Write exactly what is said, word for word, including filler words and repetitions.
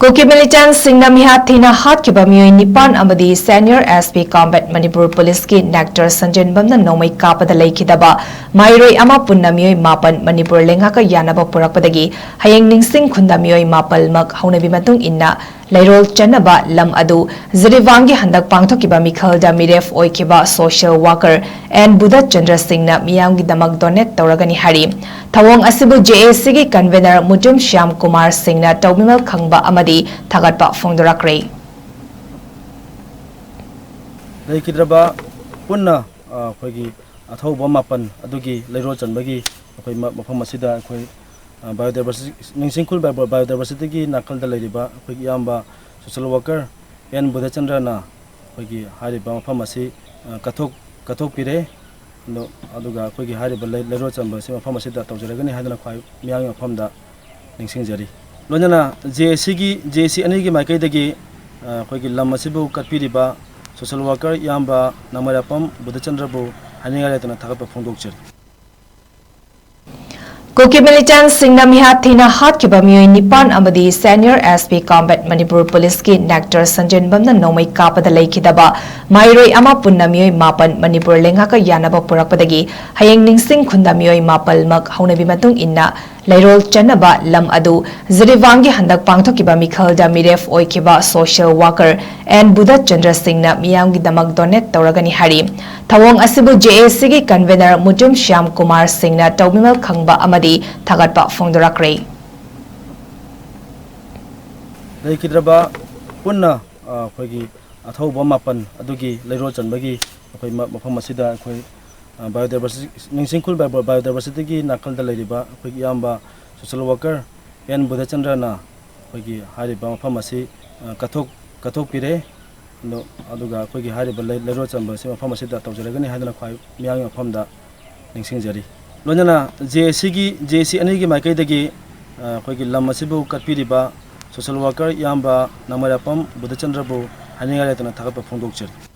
ꯀꯨꯀꯤ ꯃꯤꯂꯤꯇꯦꯟꯠꯁꯤꯡꯅ ꯃꯤꯍꯥꯠ ꯊꯤꯅ ꯍꯥꯠꯈꯤꯕ ꯃꯤꯑꯣꯏ ꯅꯤꯄꯥꯟ ꯑꯃꯗꯤ Senior S P Combat Manipur Police ꯀꯤ ꯅꯦꯛꯇꯔ ꯁꯟꯖꯦꯟꯕꯝꯅ ꯅꯣꯡꯃꯩ ꯀꯥꯞꯄꯗ ꯂꯩꯈꯤꯗꯕ ꯃꯍꯩꯔꯣꯏ ꯑꯃ ꯄꯨꯟꯅ ꯃꯤꯑꯣꯏ ꯃꯥꯄꯟ ꯃꯅꯤꯄꯨꯔ ꯂꯩꯉꯥꯛꯀ ꯌꯥꯅꯕ ꯄꯨꯔꯛꯄꯗꯒꯤ ꯍꯌꯦꯡ ꯅꯤꯡꯁꯤꯡ ꯈꯨꯟꯗ ꯃꯤꯑꯣꯏ ꯃꯥꯄꯜꯃꯛ ꯍꯧꯅꯕꯤ ꯃꯇꯨꯡ ꯏꯟꯅ ꯂꯩꯔꯣꯜ ꯆꯟꯅꯕ ꯂꯝ ꯑꯗꯨ ꯖꯤꯔꯤꯕꯥꯝꯒꯤ ꯍꯟꯗꯛ ꯄꯥꯡꯊꯣꯛꯈꯤꯕ ꯃꯤꯈꯜꯗ ꯃꯤꯔꯦꯞ ꯑꯣꯏꯈꯤꯕ social worker N ꯕꯨꯙꯆꯟꯗ꯭ꯔ ꯁꯤꯡꯅ ꯃꯤꯌꯥꯝꯒꯤꯗꯃꯛ donate ꯇꯧꯔꯒꯅꯤ ꯍꯥꯏꯔꯤ꯫ ꯊꯧꯑꯣꯡ ꯑꯁꯤꯕꯨ J A C ꯒꯤ convener ꯃꯨꯇꯨꯝ ꯁ꯭ꯌꯥꯝ ꯀꯨꯃꯥꯔ ꯁꯤꯡꯅ ꯇꯧꯕꯤꯃꯜ ꯈꯪꯕ ꯑꯃꯗꯤ ꯊꯥꯒꯠꯄ ꯐꯣꯡꯗꯣꯔꯛꯈ꯭ꯔꯦ꯫ ꯂꯩꯈꯤꯗ꯭ꯔꯕ ꯄꯨꯟꯅ, ꯑ, ꯑꯩꯈꯣꯏꯒꯤ ꯑꯊꯧꯕ ꯃꯥꯄꯟ ꯑꯗꯨꯒꯤ ꯂꯩꯔꯣꯜ ꯆꯟꯕꯒꯤ ꯑꯩꯈꯣꯏ ꯃ-, ꯃꯐꯝ ꯑꯁꯤꯗ ꯑꯩꯈꯣꯏ, ꯑ, biodiversity, ꯅꯤꯡꯁꯤꯡꯈꯨꯜ bio-, biodiversityꯒꯤ ꯅꯥꯀꯜꯗ ꯂꯩꯔꯤꯕ ꯑꯩꯈꯣꯏꯒꯤ ꯏꯌꯥꯝꯕ social worker N ꯕꯨꯙꯆꯟꯗ꯭ꯔꯅ ꯑꯩꯈꯣꯏꯒꯤ ꯍꯥꯏꯔꯤꯕ ꯃꯐꯝ ꯑꯁꯤ, ꯑ, ꯀꯠꯊꯣꯛ-, ꯀꯠꯊꯣꯛꯄꯤꯔꯦ꯫ ꯑꯗꯣ, ꯑꯗꯨꯒ ꯑꯩꯈꯣꯏꯒꯤ ꯍꯥꯏꯔꯤꯕ ꯂꯩ-, ꯂꯩꯔꯣꯜ ꯆꯟꯕ ꯑꯁꯤ ꯃꯐꯝ ꯑꯁꯤꯗ ꯇꯧꯖꯔꯒꯅꯤ ꯍꯥꯏꯗꯨꯅ ꯈ꯭ꯋꯥꯏ ꯃꯤꯌꯥꯝꯒꯤ ꯃꯐꯝꯗ ꯅꯤꯡꯁꯤꯡꯖꯔꯤ꯫ ꯂꯣꯏꯅꯅ J A Cꯒꯤ, J A C ꯑꯅꯤꯒꯤ ꯃꯥꯏꯀꯩꯗꯒꯤ, ꯑ, ꯑꯩꯈꯣꯏꯒꯤ ꯂꯝ ꯑꯁꯤꯕꯨ ꯀꯠꯄꯤꯔꯤꯕ social worker ꯏꯌꯥꯝꯕ ꯅꯃꯔꯥꯄꯝ ꯕꯨꯙꯆꯟꯗ꯭ꯔꯕꯨ ꯍꯥꯏꯅꯤꯡꯉꯥꯏ ꯂꯩꯇꯅ ꯊꯥꯒꯠꯄ ꯐꯣꯡꯗꯣꯛꯆꯔꯤ꯫ ꯀꯨꯀꯤ ꯃꯤꯂꯤꯇꯦꯟꯠꯁꯤꯡꯅ ꯃꯤꯍꯥꯠ ꯊꯤꯅ ꯍꯥꯠꯈꯤꯕ ꯃꯤꯑꯣꯏ ꯅꯤꯄꯥꯟ ꯑꯃꯗꯤ Senior S P Combat Manipur Police ꯀꯤ ꯅꯦꯛꯇꯔ ꯁꯟꯖꯦꯟꯕꯝꯅ ꯅꯣꯡꯃꯩ ꯀꯥꯞꯄꯗ ꯂꯩꯈꯤꯗꯕ ꯃꯍꯩꯔꯣꯏ ꯑꯃ ꯄꯨꯟꯅ ꯃꯤꯑꯣꯏ ꯃꯥꯄꯟ ꯃꯅꯤꯄꯨꯔ ꯂꯩꯉꯥꯛꯀ ꯌꯥꯅꯕ ꯄꯨꯔꯛꯄꯗꯒꯤ ꯍꯌꯦꯡ ꯅꯤꯡꯁꯤꯡ ꯈꯨꯟꯗ ꯃꯤꯑꯣꯏ ꯃꯥꯄꯜꯃꯛ ꯍꯧꯅꯕꯤ ꯃꯇꯨꯡ ꯏꯟꯅ ꯂꯩꯔꯣꯜ ꯆꯟꯅꯕ ꯂꯝ ꯑꯗꯨ ꯖꯤꯔꯤꯕꯥꯝꯒꯤ ꯍꯟꯗꯛ ꯄꯥꯡꯊꯣꯛꯈꯤꯕ ꯃꯤꯈꯜꯗ ꯃꯤꯔꯦꯞ ꯑꯣꯏꯈꯤꯕ social worker N ꯕꯨꯙꯆꯟꯗ꯭ꯔ ꯁꯤꯡꯅ ꯃꯤꯌꯥꯝꯒꯤꯗꯃꯛ donate ꯇꯧꯔꯒꯅꯤ ꯍꯥꯏꯔꯤ꯫ ꯊꯧꯑꯣꯡ ꯑꯁꯤꯕꯨ J A Cꯒꯤ convener Mutum Shyam Kumar ꯁꯤꯡꯅ ꯇꯧꯕꯤꯃꯜ ꯈꯪꯕ ꯑꯃꯗꯤ ꯊꯥꯒꯠꯄ ꯐꯣꯡꯗꯣꯔꯛꯈ꯭ꯔꯦ꯫ ꯂꯩꯈꯤꯗ꯭ꯔꯕ ꯄꯨꯟꯅ, ꯑ, ꯑꯩꯈꯣꯏꯒꯤ ꯑꯊꯧꯕ ꯃꯥꯄꯟ ꯑꯗꯨꯒꯤ ꯂꯩꯔꯣꯜ ꯆꯟꯕꯒꯤ ꯑꯩꯈꯣꯏ ꯃ-, ꯃꯐꯝ ꯑꯁꯤꯗ ꯑꯩꯈꯣꯏ, ꯑ, biodiversity, ꯅꯤꯡꯁꯤꯡꯈꯨꯜ bio-, biodiversityꯒꯤ ꯅꯥꯀꯜꯗ ꯂꯩꯔꯤꯕ ꯑꯩꯈꯣꯏꯒꯤ ꯏꯌꯥꯝꯕ social worker N ꯕꯨꯙꯆꯟꯗ꯭ꯔꯅ ꯑꯩꯈꯣꯏꯒꯤ ꯍꯥꯏꯔꯤꯕ ꯃꯐꯝ ꯑꯁꯤ, ꯑ, ꯀꯠꯊꯣꯛ-, ꯀꯠꯊꯣꯛꯄꯤꯔꯦ꯫ ꯑꯗꯣ, ꯑꯗꯨꯒ ꯑꯩꯈꯣꯏꯒꯤ ꯍꯥꯏꯔꯤꯕ ꯂꯩ-, ꯂꯩꯔꯣꯜ ꯆꯟꯕ ꯑꯁꯤ ꯃꯐꯝ ꯑꯁꯤꯗ ꯇꯧꯖꯔꯒꯅꯤ ꯍꯥꯏꯗꯨꯅ ꯈ꯭ꯋꯥꯏ ꯃꯤꯌꯥꯝꯒꯤ ꯃꯐꯝꯗ ꯅꯤꯡꯁꯤꯡꯖꯔꯤ꯫ ꯂꯣꯏꯅꯅ J A Cꯒꯤ, J A C ꯑꯅꯤꯒꯤ ꯃꯥꯏꯀꯩꯗꯒꯤ, ꯑ, ꯑꯩꯈꯣꯏꯒꯤ ꯂꯝ ꯑꯁꯤꯕꯨ ꯀꯠꯄꯤꯔꯤꯕ social worker ꯏꯌꯥꯝꯕ ꯅꯃꯔꯥꯄꯝ ꯕꯨꯙꯆꯟꯗ꯭ꯔꯕꯨ ꯍꯥꯏꯅꯤꯡꯉꯥꯏ ꯂꯩꯇꯅ ꯊꯥꯒꯠꯄ ꯐꯣꯡꯗꯣꯛꯆꯔꯤ꯫